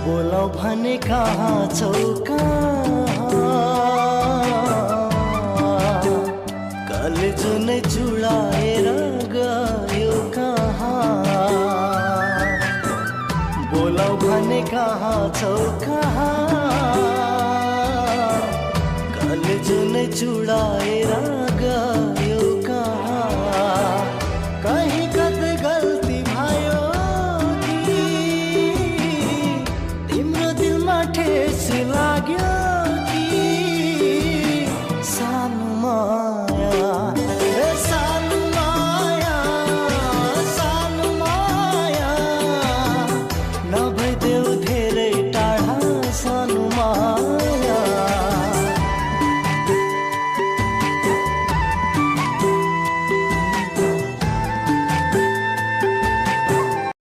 बोलाऊ भने कहाँ छौ कलेजो नै चुडाएर गयो कहाँ बोलाऊ भने कहाँ छौ कलेजो नै चुडाएर